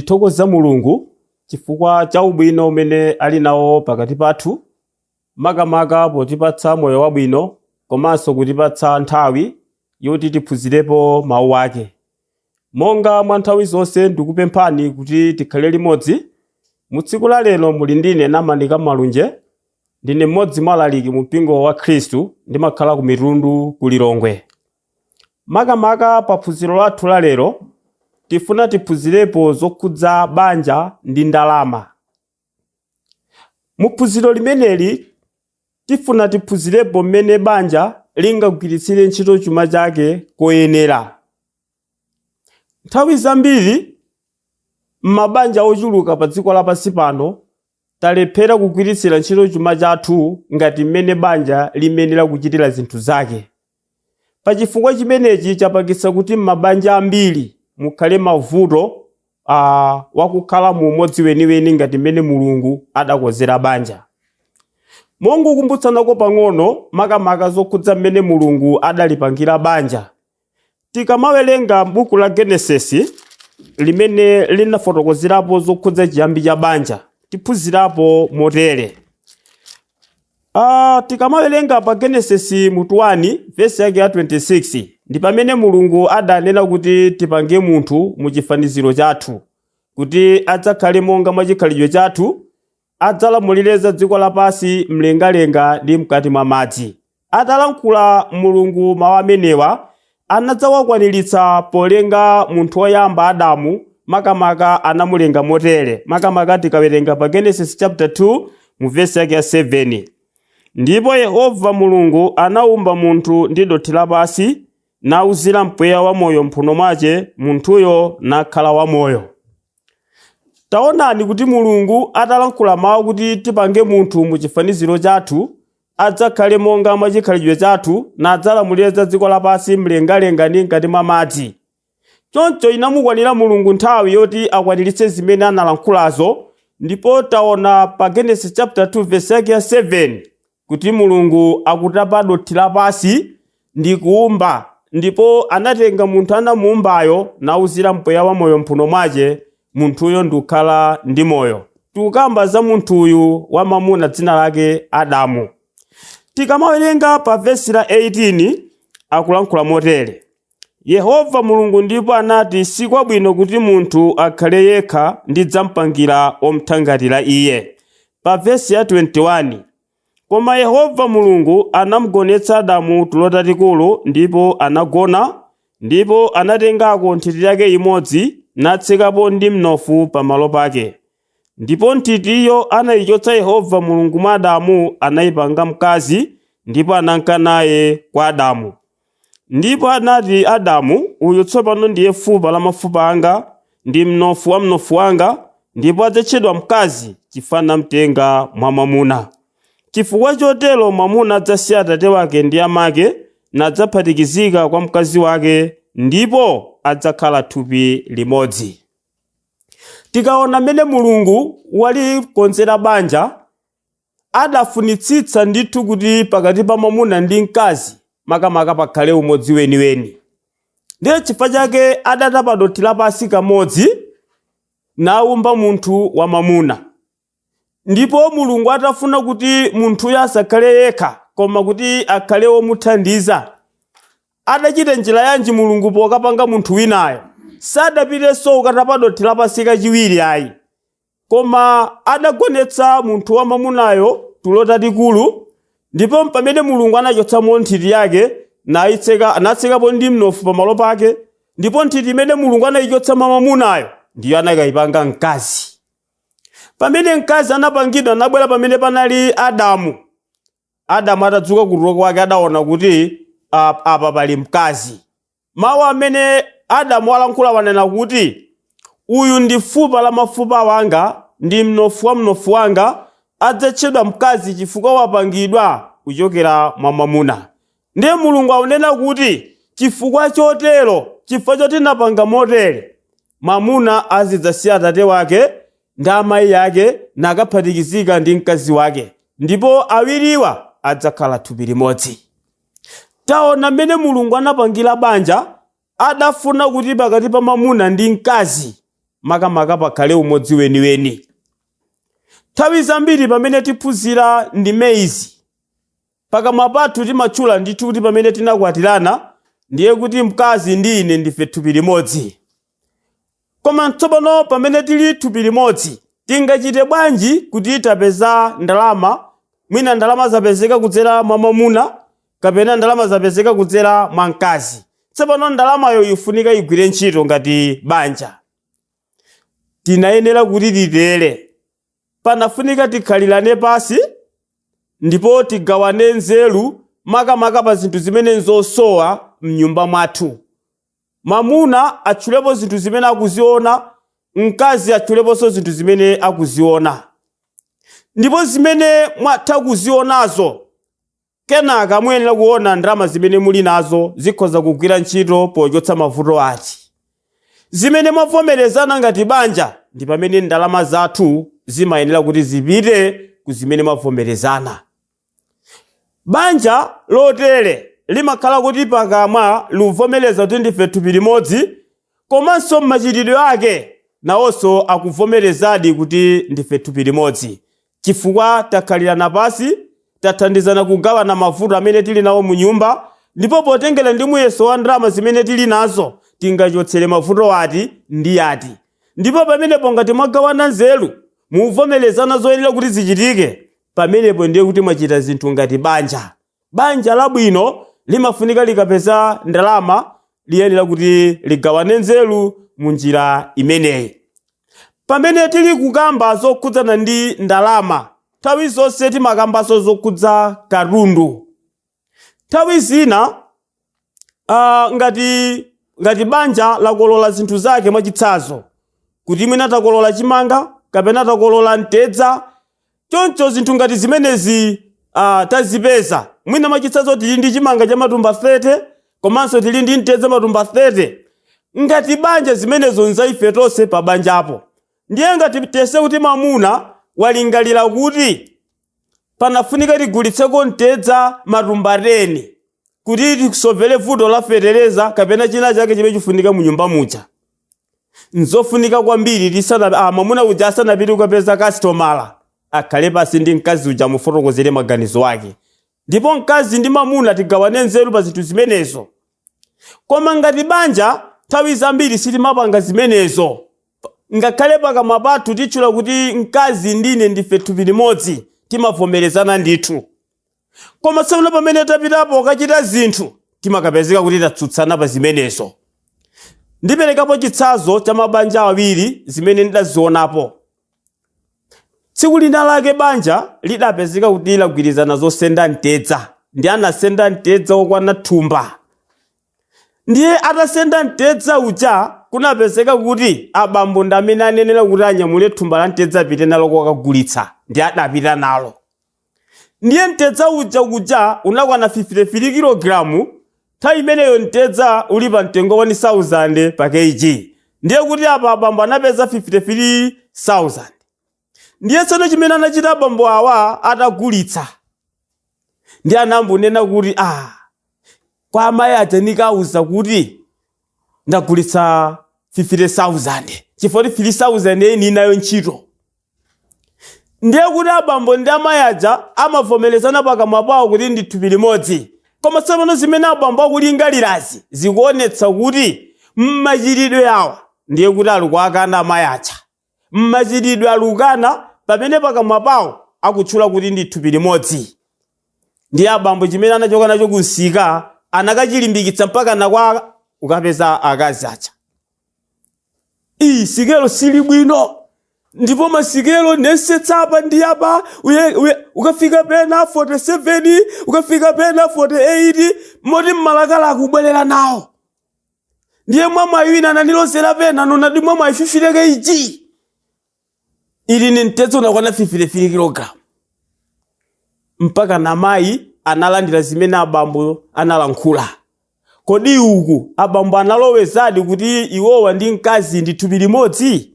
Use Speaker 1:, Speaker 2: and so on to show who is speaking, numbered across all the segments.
Speaker 1: Tithokoza Mulungu chifukwa cha ubwino umene ali nawo pakati pathu, makamaka potipatsa moyo wabwino komanso kutipatsa nthawi yoti tiphunzirepo mawu ake. Monga mwa nthawi zonse, ndikupemphani kuti tikhale limodzi. Mu tsiku la lero muli ndine Namanika Malunje. Ndine mmodzi mwa alaliki mu mpingo wa Khristu, ndimakhala ku Mitundu ku Lilongwe. Makamaka pa phunziro lathu la lero tifuna tiphunzirepo zokhudza banja ndi ndalama. Mu phunziro limeneli tifuna tiphunzirepo mmene banja lingagwiritsire ntchito chuma chake koyenera. Nthawi zambiri m'mabanja ochuluka pa dziko lapansi pano talephera kugwiritsira ntchito chuma chathu ngati mmene banja limenera kuchitira zinthu zake. Pachifukwa chimenechi chapangitsa kuti m'mabanja ambiri mukhale mavuto wakukhala mu umodzi weniweni ngati mmene Mulungu adakonzera banja. Mongokumbutsanako pang'ono makamaka zokhudza mmene Mulungu adalipangira banja, tikamawerenga buku la Genesis limene linafotokozerapo zokhudza chiyambi cha banja, tiphunzirapo motere. Tikamawerenga pa Genesis mutu 1 vesi yake ya 26, ndi pamene Mulungu adanena kuti tipange munthu mu chifaniziro chathu, kuti adzakhale monga mwa chikhalidwe chathu, adzalamulire za dziko lapansi, mlengalenga ndi mkati mwa madzi. Atalankhula Mulungu mawu amenewa, anadzawakwaniritsa polenga munthu woyamba Adamu. Makamaka anamulenga motere, makamaka tikawerenga pa Genesis chapter 2 mu vesi yake ya 7: "Ndipo Yehova Mulungu anawumba munthu ndi dothi lapansi, nawuzira mpweya wa moyo mphuno mwace, munthuyo nakhala wamoyo." Taonani kuti Mulungu atalankhula mawu kuti tipange munthu mu chifaniziro chathu, adzakhale monga mwa chikhalidwe chathu, nadzalamulire za dziko lapansi, mlengalenga ndi mkati mwa madzi. Choncho inamukwanira Mulungu nthawi yoti akwaniritse zimene analankhulazo, ndipo taona pa Genesis chapter 2 verse yake ya 7 kuti Mulungu akutapa dothi lapansi ndi kuumba, ndipo anatenga munthu anamuumbayo nawuzira mpweya wa moyo mphuno mwace, munthuyo ndikukhala ndi moyo. Tikukamba za munthuyu wamamuna dzina lake Adamu. Tikamawerenga pa vesi la 18 akulankhula motere: "Yehova Mulungu ndipo anati, sikwabwino kuti munthu akhale yekha, ndidzamupangira omthangatira iye." Pa vesi ya 21: "Koma Yehova Mulungu anamugonetsa Adamu tulo tatikulu, ndipo anagona, ndipo anatengako nthiti yake imodzi natsekapo ndi mnofu pamalo pake. Ndipo nthitiyo anayichotsa Yehova Mulungu mwa Adamu anayipanga mkazi, ndipo ananka naye kwa Adamu. Ndipo anati Adamu, uyu tsopano ndiye fupa la mafupa anga ndi mnofu wa mnofu wanga, ndipo adzatchedwa mkazi, chifukwa anamtenga mwa mwamuna. Chifukwa chotero mwamuna adzasiya atate wake ndi amake, nadzaphatikizika kwa mkazi wake, ndipo adzakhala thupi limodzi." Tikaona mmene Mulungu walikonzera banja, adafunitsitsa ndithu kuti pakati pa mwamuna ndi mkazi makamaka pakhale umodzi weniweni. Ndiye chifukwa chake adatapa dothi lapansi kamodzi nawumba munthu wamwamuna. Ndipo Mulungu atafuna kuti munthuyo asakhale yekha, koma kuti akhale womuthandiza, adachita njira yanji Mulungu pokapanga munthu winayo? Sadapitenso kukatapa dothi lapansi kachiwiri ayi, koma adagonetsa munthu wamwamunayo tulo tatikulu, ndipo pamene Mulungu anachotsamo nthiti yake nayitseka, natsekapo ndi mnofu pamalo pake. Ndipo nthiti imene Mulungu anayichotsa mwa mwamunayo ndiyo anakayipanga mkazi. Pamene mkazi anapangidwa, anabwera pamene panali Adamu. Adamu atadzuka kutulo kwake adaona kuti apa pali mkazi. Mawu amene Adamu alankhula wanena kuti, "Uyu ndi fupa la mafupa wanga ndi mnofu wa mnofu wanga, adzatchedwa mkazi chifukwa wapangidwa kuchokera mwa mwamuna." Ndiye Mulungu akunena kuti chifukwa chotero, chifukwa choti napanga motere, mwamuna azidzasiya atate wake ndi amayi ake nakaphatikizika ndi mkazi wake, ndipo awiriwa adzakhala thupi limodzi. Taona mmene Mulungu anapangira banja. Adafuna kuti pakati pa mwamuna ndi mkazi makamaka pakhale umodzi weniweni. makamaka pakhale umodzi weniweni. Nthawi zambiri pamene tiphunzira ndime izi, pakamwa pathu timatchula ndithu kuti pamene tinakwatirana ndiye kuti mkazi ndi ine ndife thupi limodzi. Koma tsopano pamene tili thupi limodzi, tingachite bwanji kuti tapeza ndalama, mwina ndalama zapezeka kudzera mwa mwamuna kapena ndalama zapezeka kudzera mwa mkazi? Tsopano ndalamayo ifunika igwire ntchito ngati banja. Tinayenera kuti titere. Panafunika tikhalirane pasi ndipo tigawane nzeru makamaka pa zinthu zimene nzosowa mnyumba mwathu. Mwamuna atchulepo zinthu zimene akuziona, mkazi atchuleponso zinthu zimene akuziona. Ndipo zimene mwatha kuzionazo, kenaka muyenera kuona ndalama zimene muli nazo zikhoza kugwira ntchito pochotsa mavuto ati. Zimene mwavomerezana ngati banja ndi pamene ndalama zathu zimayenera kuti zipite ku zimene mwavomerezana. Banja lotere limakhala kuti pakamwa luvomereza kuti ndife thupi limodzi, komanso m'machitidwe ake nawonso akuvomerezadi kuti ndife thupi limodzi, chifukwa takhalirana pasi, tathandizana kugawana mavuto amene tili nawo mu nyumba, ndipo potengera ndi muyeso wa ndalama zimene tili nazo tingachotsere mavuto ati ndi ati. Ndipo pamenepo ngati mwagawana nzeru, muvomerezana zoyenera kuti zichitike, pamenepo ndiye kuti mwachita zinthu ngati banja. Banja labwino limafunika likapeza ndalama liyenera kuti ligawane nzeru mu njira imeneyi. Pamene tili kukamba zokhudzana ndi ndalama, nthawi zonse timakambanso zokhudza katundu. Nthawi zina ngati banja lakolola zinthu zake, mwachitsanzo kuti mwina takolola chimanga kapena takolola mtedza, choncho zinthu ngati zimenezi tazipeza, mwina mwachitsanzo tili ndi chimanga cha matumba 30 komanso tili ndi mtedza matumba 30. Ngati banja zimenezo nzaife tonse pa banjapo. Ndiye ngati tese kuti mwamuna walingalira kuti panafunika tigulitseko mtedza matumba 10 kuti tisovere vuto la fetereza kapena china chake chimene chifunika mu nyumba muja, nzofunika kwambiri mwamuna uja asanapite kukapeza kastomala, akhale pasi ndi mkazi uja, amufotokozere maganizo ake, ndipo mkazi ndi mwamuna tigawane nzeru pa zinthu zimenezo. Koma ngati banja nthawi zambiri sitimapanga zimenezo. Ngakhale pakamwa pathu titchula kuti mkazi ndine ndife thupi limodzi, timavomerezana ndithu, koma tsono pamene tapitapo kachita zinthu timakapezeka kuti tatsutsana pa zimenezo. Ndiperekapo chitsanzo cha mabanja awiri zimene ndidazionapo. Tsiku lina lake banja lidapezeka kuti lagwirizana zosenda mtedza, ndi anasenda mtedza wokwana thumba. Ndiye atasenda mtedza uja, kunapezeka kuti abambo ndi amene anenera kuti anyamule thumba la mtedza apite nalo kokagulitsa, ndi adapita nalo. Ndiye mtedza uja kuja unakwana 53 kilogalamu. Nthawi imeneyo mtedza uli pa mtengo 1000 pa kg, ndiye kuti apa abambo anapeza 53,000. Ndiye tsono chimene anachita abambo awa atagulitsa, ndi anambonena kuti kwa amayi aja ndikauza kuti ndagulitsa 50,000, chifukwa 3,000 eni inayo ntchito. Ndiye kuti abambo ndi amayi aja amavomerezana pakamwa pawo kuti ndi thupi limodzi, koma tsopano zimene abambo akulingalirazi zikuonetsa kuti mmachitidwe awa ndiye kuti ali kuakana amayi aja. Mmachitidwe alukana pamene pakamwa pawo akutchula kuti ndi thupi limodzi. Ndiye abambo chimene anachoka nacho kunsika anakachilimbikitsa mpaka nakwa ukapeza akazi aja. Iyi sikelo sili bwino, ndipo masikelo nesetsa apa ndi apa, ukafika pena 47, ukafika pena 48, moti mmalakala akubwerera nawo. Ndiye mwamwayi wina anandilozera pena nonadi mwamwayi 50 kg ili ni mtedza unakwana 53 kilogram. Mpaka namayi analandira zimene abambo analankhula. Kodi uku abambo analowezadi kuti iwowa ndi mkazi ndi thupi limodzi?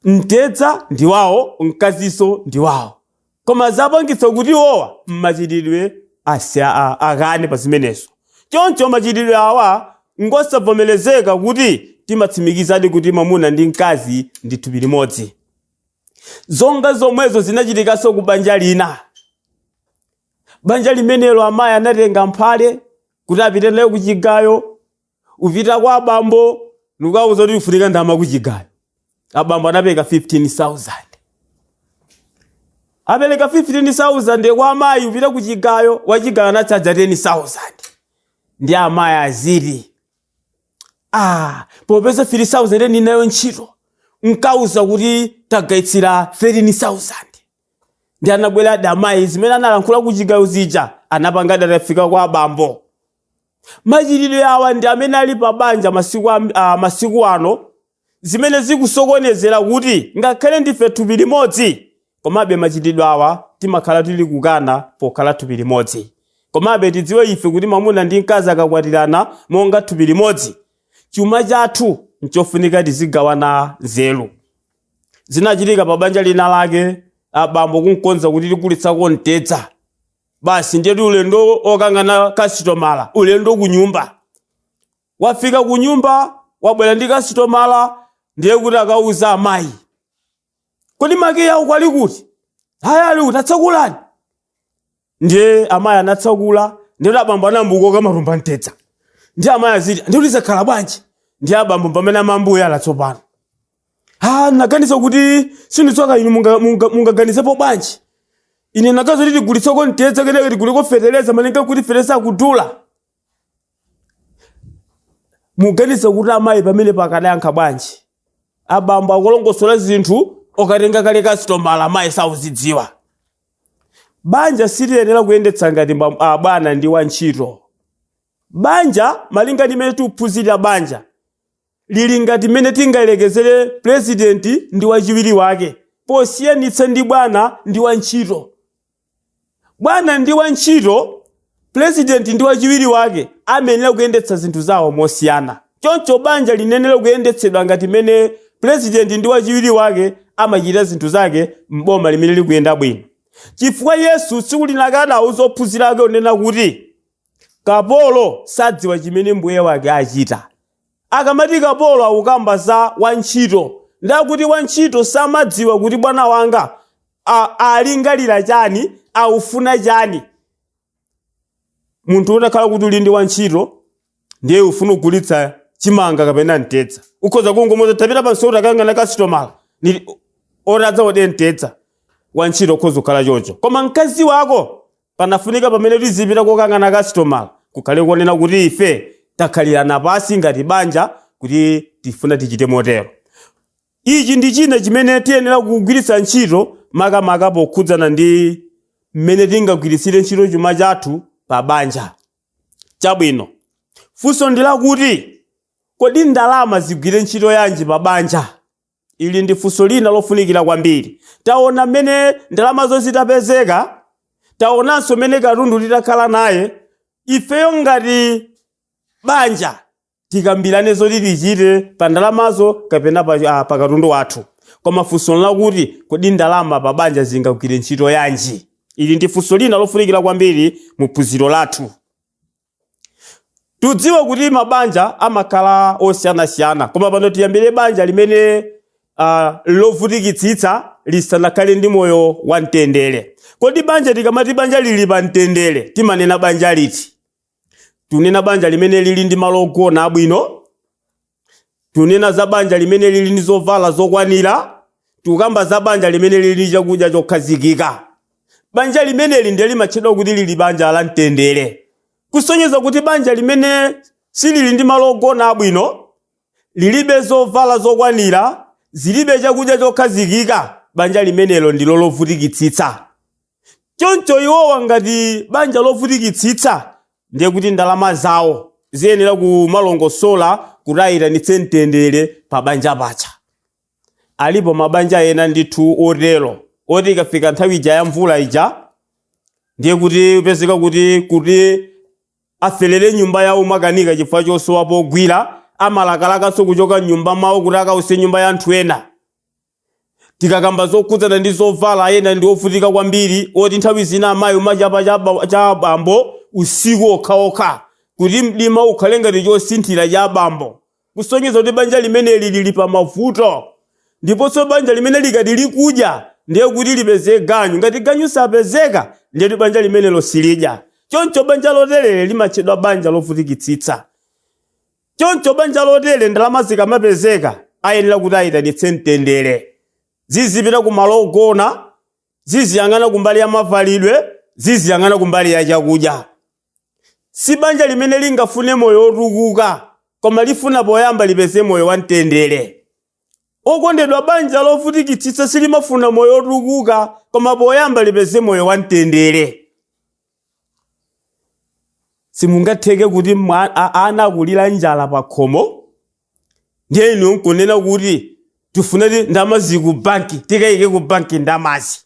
Speaker 1: Mtedza ndi wawo, mkazinso ndi wawo, koma zapangitsa kuti iwowa mmachitidwe akane pa zimenezo. Choncho machitidwe awa ngosavomerezeka kuti timatsimikizadi kuti mwamuna ndi mkazi ndi thupi limodzi. Zonga zomwezo zinachitikanso ku banja lina. Banja limenelo amayi anatenga mphale kuti apite nayo kuchigayo, upita kwa abambo nikawauza kuti kufunika ndalama kuchigayo. Abambo anapereka 15,000. Apereka 15,000 kwa amayi upita kuchigayo, wachigayo anachaja 10,000. Ndi amayi aziti, ah, popeza 3,000 ninayo ntchito, nkauza kuti tagaitsira 13,000. Ndi anabwera adi amayi, zimene analankhula kuchigayo zija anapanga atafika kwa abambo. Machitidwe awa ndi amene ali pa banja masiku ano, zimene zikusokonezera kuti ngakhale ndife thupi limodzi, komabe machitidwe awa timakhala tili kukana pokhala thupi limodzi. Komabe tidziwe ife kuti mwamuna ndi mkazi akakwatirana monga thupi limodzi, chuma chathu nchofunika tizigawana nzeru. Zinachitika pa banja lina lake, abambo kunkonza kuti tikulitsako mtedza. Basi ndiye ulendo okangana kasitomala, ulendo kunyumba. Wafika kunyumba, wabwera ndi kasitomala, ndiye kuti akauza amayi, kodi makiyi ako ali kuti? Haya ali kuti, atsakulani. Ndiye amayi anatsakula, ndiye kuti abambo anambukoka matumba mtedza. Ndiye amayi aziti, ndiye kuti zakhala bwanji? Ndiye abambo pamene amambuya ala tsopano. Ha, naganiza kuti sinditsoka inu mungaganizepo bwanji? Ine nakazo kuti tigulitseko mtedza kenaka tiguleko feteleza, malinga kuti feteleza akudula. Muganiza kuti amayi pamene pakadayankha bwanji? Abambo akulongosola zinthu okatenga kale kasitomala, amayi sauzidziwa. Banja siliyenera kuyendetsa ngati bwana ndi wantchito. Banja malinga ndi mmene tikuphunzirira banja lili ngati mmene tingalekezere president ndi wachiwiri wake, posiyanitsa ndi bwana ndi wantchito. Bwana ndi wantchito, president ndi wachiwiri wake amayenera kuyendetsa zinthu zawo mosiyana. Choncho banja linenera kuyendetsedwa ngati mmene president ndi wachiwiri wake amachita zinthu zake m'boma limene likuyenda bwino. Chifukwa Yesu tsiku lina adauza ophunzira ake kunena kuti kapolo sadziwa chimene mbuye wake achita. Akamati kapolo akukamba za wantchito, ndakuti wantchito samadziwa kuti bwana wanga alingalira chani, aufuna chani. Munthu utakhala kuti uli ndi wantchito ndiye ufuna kugulitsa chimanga kapena mtedza, ukhoza kungomuuza tapita panso utakangana kasitomala otadza ode mtedza. Wantchito ukhoza kukhala choncho, koma mkazi wako panafunika pamene tizipita kokangana kasitomala kukhale kuonena kuti ife takhalirana pasi ngati banja kuti tifuna tichite motero. Ichi ndi china chimene tiyenera kugwiritsa ntchito makamaka pokhudzana ndi mmene tingagwiritsire ntchito chuma chathu pa banja. Chabwino, funso ndi lakuti kodi ndalama zigwire ntchito yanji pa banja? Ili ndi funso lina lofunikira kwambiri. Taona mmene ndalamazo zitapezeka, taonanso mmene katundu titakhala naye, ifeyo ngati banja tikambirane zoti tichite pa ndalamazo kapena pa katundu wathu. Koma funso lakuti kodi ndalama pa banja zingagwire ntchito yanji? Ili ndi funso lina lofunikira kwambiri mu phunziro lathu. Tudziwe kuti mabanja amakhala osiyanasiyana, koma pano tiyambire banja limene lovutikitsitsa lisanakhale ndi moyo wa mtendere. Kodi banja tikamati banja lili pa mtendere timanena banja liti? Tunena banja limene lili ndi malo ogona abwino, tunena za banja limene lili ndi zovala zokwanira, tukamba za banja limene lili ndi chakudya chokhazikika. Banja limeneli ndiye limatchedwa kuti lili banja la mtendere, kusonyeza kuti banja limene silili ndi malo ogona abwino, lilibe zovala zokwanira, zilibe chakudya chokhazikika, banja limenelo ndilo lovutikitsitsa. Choncho iwowa ngati banja lovutikitsitsa ndiye kuti ndalama zawo ziyenera kumalongosola kuti ayitanitse mtendere pa banja pacha. Alipo mabanja ena ndithu otero oti ikafika nthawi ija ya mvula ija ndiye kuti upezeka kuti afelere nyumba yawo makanika chifukwa chosowa pogwira, amalakalakanso kuchoka nyumba mwawo kuti akause nyumba ya anthu ena. Tikakamba zokhudzana ndi zovala, ena ndi ovutika kwambiri oti nthawi zina amayi umachapa cha abambo usiku okhaokha kuti mdima ukhale ngati chosinthira cha abambo, Kusonyeza kuti banja limeneli lili pa mavuto. Ndiponso banja limene likati likudya ndiye kuti lipeze ganyu. Ngati ganyu sapezeka, ndiye kuti banja limenelo silidya. Choncho banja loterere limatchedwa banja lovutikitsitsa. Choncho banja lotere ndalama zikamapezeka ayenera kuti ayitanitse mtendere. Zizipita kumalo ogona, ziziyang'ana kumbali ya mavalidwe, ziziyang'ana kumbali ya chakudya. Si banja limene lingafune moyo wotukuka, koma lifuna poyamba lipeze moyo wa mtendere. Okondedwa, banja lovutikitsitsa silimafuna moyo wotukuka, koma poyamba lipeze moyo wa mtendere. Simungatheke kuti ana akulira njala pa khomo, ndiye inu nkunena kuti tifune ndalamazi ku banki, tikayike ku banki ndalamazi.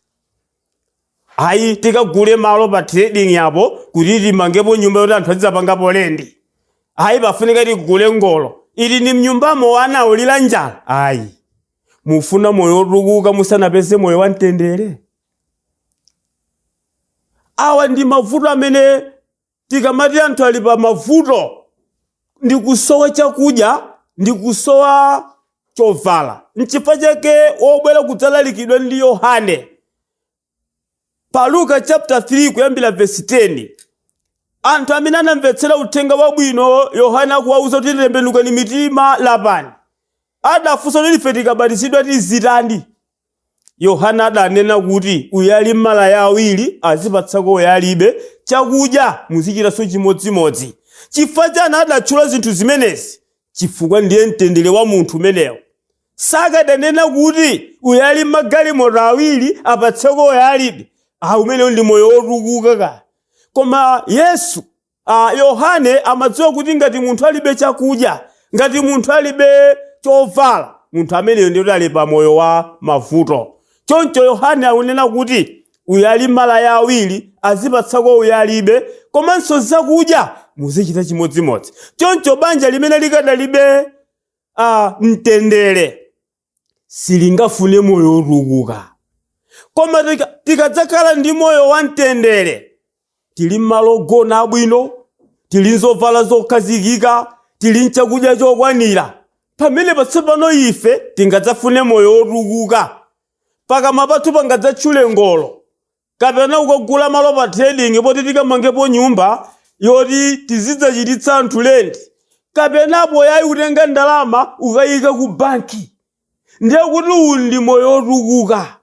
Speaker 1: Ayi, tikagule malo pa trading yapo kuti timangepo nyumba yoti anthu azidzapangapo lendi. Ayi, pafunika tigule ngolo. Ili ndi mnyumbamo ana akulira njala. Ayi, mufuna moyo wotukuka musanapeze moyo wa mtendere. Awa ndi mavuto amene tikamati anthu ali pa mavuto, ndi kusowa chakudya, ndi kusowa chovala. Nchifukwa chake wobwera kudzalalikidwa ndi Yohane pa Luka chapter 3 kuyambira verse 10, anthu amene anamvetsera uthenga wabwino, Yohane akuwauza kuti tembenukani mitima, lapani, adafunsa kuti ife tikabatizidwa tizitani? Yohane adanena kuti uyo ali malaya awiri azipatsako uyo alibe, chakudya muzichitanso chimodzimodzi. Chifukwa chani adatchula zinthu zimenezi? Chifukwa ndiye mtendere wa munthu umenewo. Sakadanena kuti uyo ali magalimoto awiri apatseko uyo alibe. Umenewo ndi moyo wotukuka ka. Koma Yohane amadziwa kuti ngati munthu alibe chakudya, ngati munthu alibe chovala, munthu ameneyo ndiye ali pa moyo wa mavuto. Choncho Yohane akunena kuti uyo ali malaya awiri azipatsako uyo alibe, komanso zakudya muzichita chimodzimodzi. Choncho banja limene likadalibe mtendere silingafune moyo wotukuka. Koma tikadzakhala ndi moyo wa mtendere, tili mmalo ogona abwino, tili nzovala zokhazikika, tili nchakudya chokwanira, pamene patsopano ife tingadzafune moyo wotukuka. Pakamwa pathu pangadzatchule ngolo, kapena kukagula malo pa trading poti tikamangepo nyumba yoti tizidzachititsa anthu lendi, kapenapo yayi kutenga ndalama ukayika ku banki, ndiye kuti uwu ndi moyo wotukuka.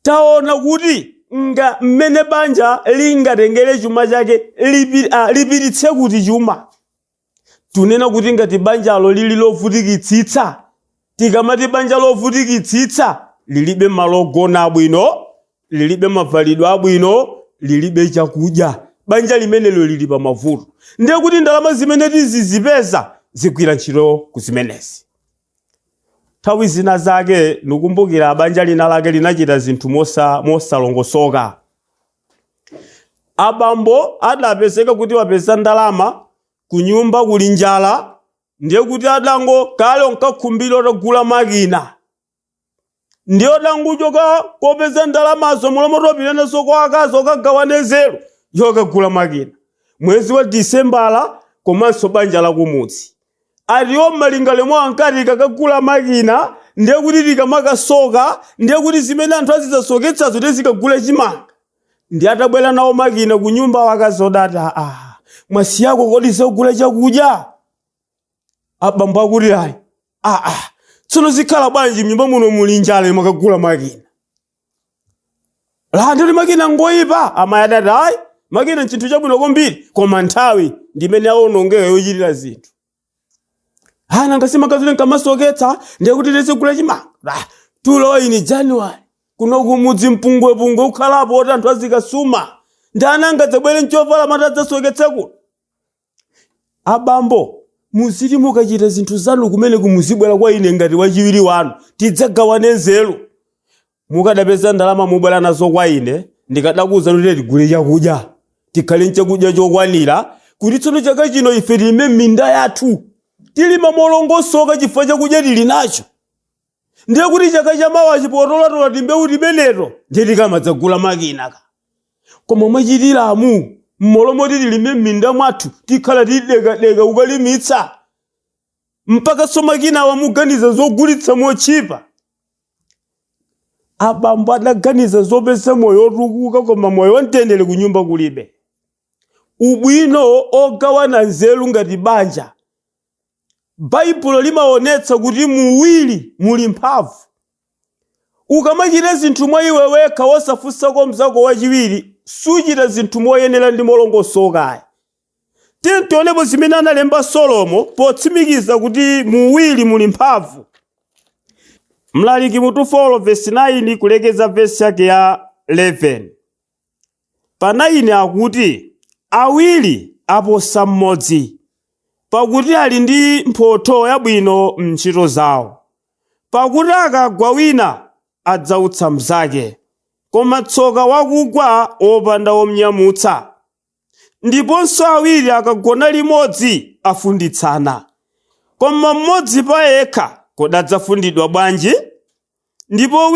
Speaker 1: Taona kuti nga mmene banja lingatengere chuma chake lipititse kuti chuma. Tunena kuti ngati banjalo lili lovutikitsitsa, tikamati banja lovutikitsitsa lilibe malo ogona abwino, lilibe mavalidwe abwino, lilibe chakudya, banja limenelo lili pa mavuto. Ndiye kuti ndalama zimene tizizipeza zigwira ntchito ku zimenezi. Nthawi zina zake nikumbukira banja lina lake linachita zinthu mosalongosoka. Abambo adapezeka kuti wapeza ndalama, ku nyumba kuli njala, ndiye kuti adango kale onkakhumbira otagula makina, ndiye odanguchoka kopeza ndalamazo mulomo topita nazo kwa akazi okagawane nzeru yokagula makina mwezi wa Disembala. Komanso banja la kumudzi atiwo mmalingaliro mwawo ankati kakagula makina ndiye kuti tikamakasoka, ndiye kuti zimene anthu azidzasoketsazo tizikagula chimanga. Ndi atabwera nawo makina ku nyumba, wakazi odati, "Mwasiyako kodi zogula chakudya?" Abambo akuti, "Ayi, tsono zikhala bwanji? Mnyumba muno muli njala, mwakagula makina la nditi makina ngoyipa?" Amayi adati, "Ayi, makina nchinthu chabwino kwambiri, koma nthawi ndimene awonongeka yochitira zinthu. Nanga simakazule nkamasoketsa, ndiye kuti tizigula chimanga. Tulo ini January kuno kumudzi mpungwepungwe ukhalapo oti anthu azikasuma, ndi ana angadzabwere nchovala mati adzasoketse kuno." Abambo, muziti mukachita zinthu zanu kumene kumuzibwera kwa ine ngati wachiwiri wanu, tidzagawane nzeru. Mukadapeza ndalama mubwera nazo kwa ine, ndikadakuwuza kuti tigule chakudya, tikhale nchakudya chokwanira, kuti tsono chaka chino ife tilime minda yathu, tilima molongosoka chifukwa chakudya tili nacho. Ndiye kuti chaka chamawa chipotolatola timbewu timeneto, ndiye tikamadzagula makina ka. Koma mwachitiramu, mmalo moti tilime m'minda mwathu, tikhala tidekadeka kukalimitsa. Mpakanso makina wamuganiza zogulitsa motchipa. Abambo adaganiza zopeza moyo wotukuka, koma moyo wamtendere kunyumba kulibe. Ubwino ogawana nzeru ngati banja. Baibulo limaonetsa kuti muwiri muli mphamvu. Ukamachita zinthu mwa iwe wekha wosafunsako mzako wachiwiri, suchita zinthu moyenera ndi molongosoka. Tiye tionepo zimene analemba Solomo potsimikiza kuti muwiri muli mphamvu. Mlaliki mutu 4 verse 9 kulekeza verse yake ya 11. Pa 9 akuti, awiri aposa mmodzi, pakuti ali ndi mphotho yabwino m'ntchito zawo. Pakuti akagwa wina adzautsa mnzake, koma tsoka wakugwa wopanda womnyamutsa. Ndiponso awiri akagona limodzi afunditsana, koma mmodzi pa yekha kodi adzafundidwa bwanji? Ndipo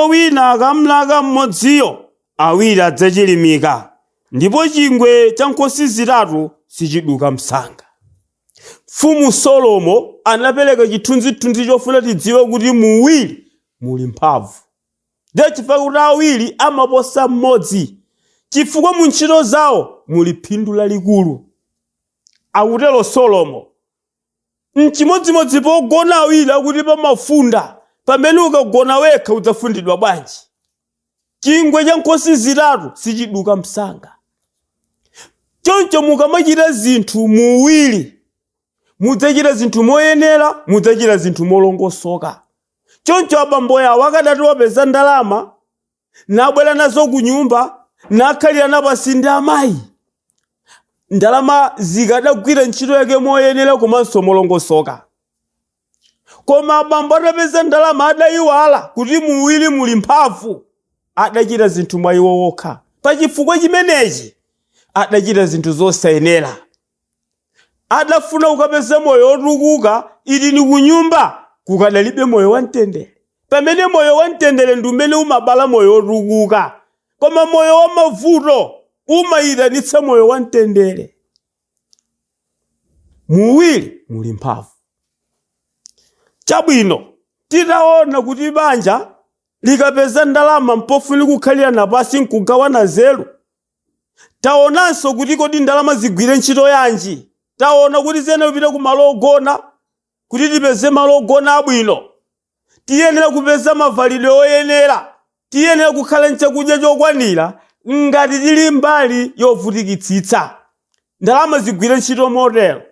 Speaker 1: wina akamlaka mmodziyo, awiri adzachilimika, ndipo chingwe cha nkhosi zitatu sichiduka msanga. Mfumu Solomo anapereka chithunzithunzi chofuna tidziwe kuti muwiri muli mphamvu. Ndiye chifukwa kuti awiri amaposa mmodzi, chifukwa mu ntchito zawo muli phindu lalikulu. Akutero Solomo. Mchimodzimodzi pogona awiri akuti pamafunda, pamene ukagona wekha udzafundidwa bwanji? Chingwe cha nkhosi zitatu sichiduka msanga. Choncho mukamachita zinthu muwiri, mudzachita zinthu moyenera, mudzachita zinthu molongosoka. Choncho abambo yawo akadati wapeza ndalama, nabwera nazo ku nyumba, nakhalira pansi ndi amayi, ndalama zikadagwira ntchito yake moyenera komanso molongosoka. Koma abambo atapeza ndalama adayiwala kuti muwiri muli mphamvu, adachita zinthu mwa iwo wokha. Pachifukwa chimenechi adachita zinthu zosayenera. Adafuna kukapeza moyo wotukuka, ili ni kunyumba kukadalibe moyo wamtendere. Pamene moyo wamtendere ndi umene umabala moyo wotukuka, koma moyo wa mavuto umayitanitsa moyo wamtendere. Muwiri muli mphamvu. Chabwino, titaona kuti banja likapeza ndalama mpofunika kukhalirana pasi nkugawana nzeru. Taonanso kuti kodi ndalama zigwire ntchito yanji. Taona kuti ziyenera kupita ku malo ogona, kuti tipeze malo ogona abwino. Tiyenera kupeza mavalidwe oyenera. Tiyenera kukhala nchakudya chokwanira ngati tili mbali yovutikitsitsa. Ndalama zigwire ntchito motero.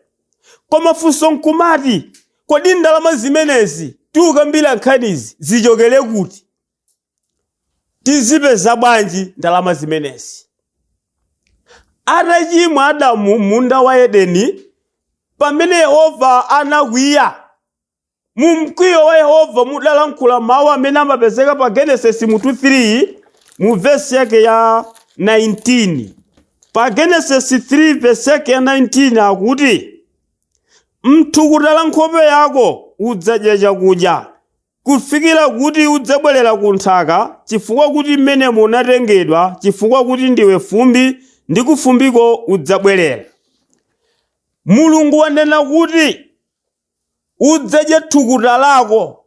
Speaker 1: Koma funso nkumati, kodi ndalama zimenezi tikukambira nkhanizi zichokere kuti? Tizipeza bwanji ndalama zimenezi? Atachimwa Adamu munda wa Edeni, pamene Yehova anakwiya, mu mkwiyo wa Yehova mudalankhula mawu amene amapezeka pa Genesis mutu 3 mu vesi yake ya 19. Pa Genesis 3 vesi yake ya 19 akuti, mthukuta la nkhope yako udzadya chakudya, kufikira kuti udzabwerera ku nthaka, chifukwa kuti mmenemo unatengedwa, chifukwa kuti ndiwe fumbi, ndi kufumbiko udzabwerera. Mulungu wanena kuti udzadya thukuta lako.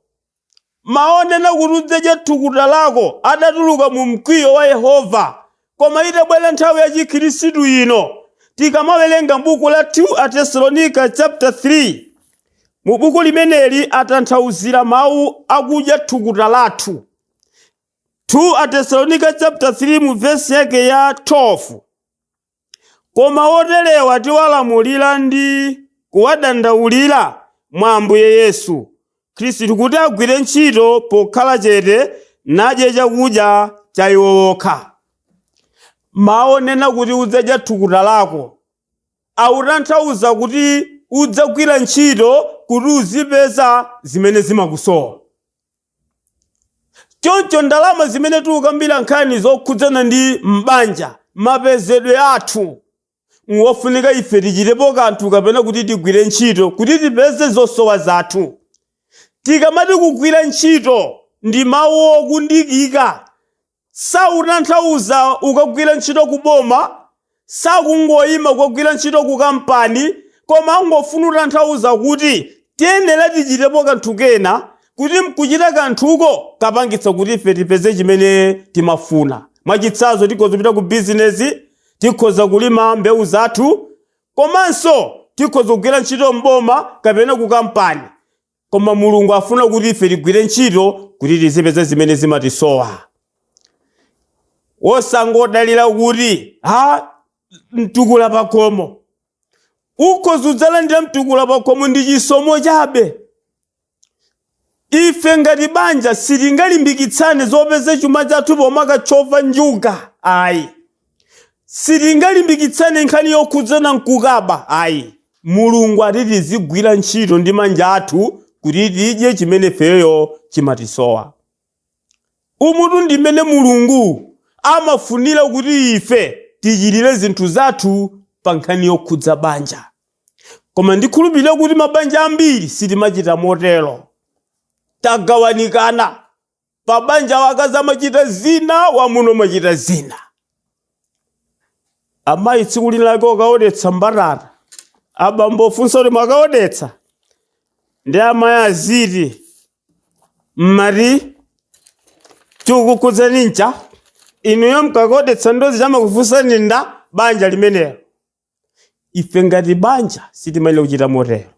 Speaker 1: Mawu onena kuti udzadya thukuta lako adatuluka mu mkwiyo wa Yehova. Koma itabwera nthawi ya Chikhristu ino, tikamawerenga buku la 2 Atesalonika chapter 3, mu buku limeneli atanthauzira mawu akudya thukuta lathu. 2 Atesalonika chapter 3 mu vesi yake ya 12. Koma oterewa tiwalamulira ndi kuwadandaulira mwa Ambuye Yesu Khristu kuti agwire ntchito pokhala chete nadye chakudya cha iwo okha. Mawu onena kuti udzadya thukuta lako akutanthauza kuti udzagwira ntchito kuti uzipeza zimene zimakusowa. Choncho ndalama zimene tikukambira nkhani zokhudzana ndi m'banja, mapezedwe athu, wofunika ife tichitepo kanthu kapena kuti tigwire ntchito kuti tipeze zosowa zathu. Tikamati kugwira ntchito ndi mawu okundikika, sautanthauza ukagwira ntchito ku boma, sakungoyima kukagwira ntchito ku kampani, Koma angofuna kutanthauza kuti tiyenera tichitepo kanthu kena kuti mkuchita kanthuko kapangitsa kuti ife tipeze chimene timafuna. Mwachitsanzo, tikhoza kupita ku bizinesi, tikhoza kulima mbewu zathu, komanso tikhoza kugwira ntchito m'boma kapena ku kampani. Koma Mulungu afuna kuti ife tigwire ntchito kuti tizipeza zimene zimatisowa, wosangodalira kuti ha mtukula pakhomo. Ukhoza udzalandira mtukula pakhomo ndi chisomo chabe. Ife ngati banja sitingalimbikitsane zopeza chuma chathu pomakatchova njuga, ayi. Sitingalimbikitsane nkhani yokhudzana nkukaba, ayi. Mulungu ati tizigwira ntchito ndi manja athu kuti tidye chimene ifeyo chimatisowa. Umutu ndimene Mulungu amafunira kuti ife tichitire zinthu zathu pa nkhani yokhudza banja. Koma ndikhulupirira kuti mabanja ambiri sitimachita motero. Tagawanikana pa banja, wakazi amachita zina, wamuna amachita zina. Amayi tsiku lina lake okaodetsa mbatata, abambo ofunsa kuti mwakaodetsa, ndi amayi aziti mmati chikukhudzani ncha inuyo mkakaodetsa ndozi chamakufunsani nda banja limenelo. Ife ngati banja sitimayenera kuchita motero.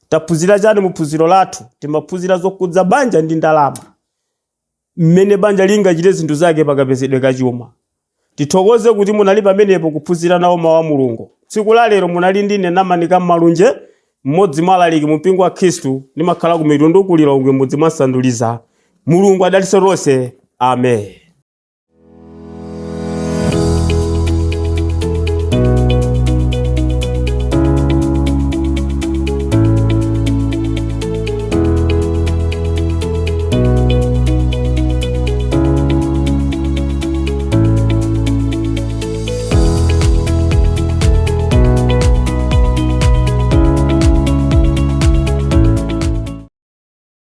Speaker 1: Taphunzira chani mu phunziro lathu? Timaphunzira zokhudza banja ndi ndalama, mmene banja lingachite zinthu zake pakapezedwe kachuma. Tithokoze kuti munali pamenepo kuphunzira nawo mawu a Mulungu. Tsiku la lero munali ndine Namanika Malunje, mmodzi mwa alaliki mu mpingo wa Khristu. Ndimakhala ku Mitundu, ku Lilongwe, mudzi mwa Sanduliza. Mulungu adalitse tonse. Amen.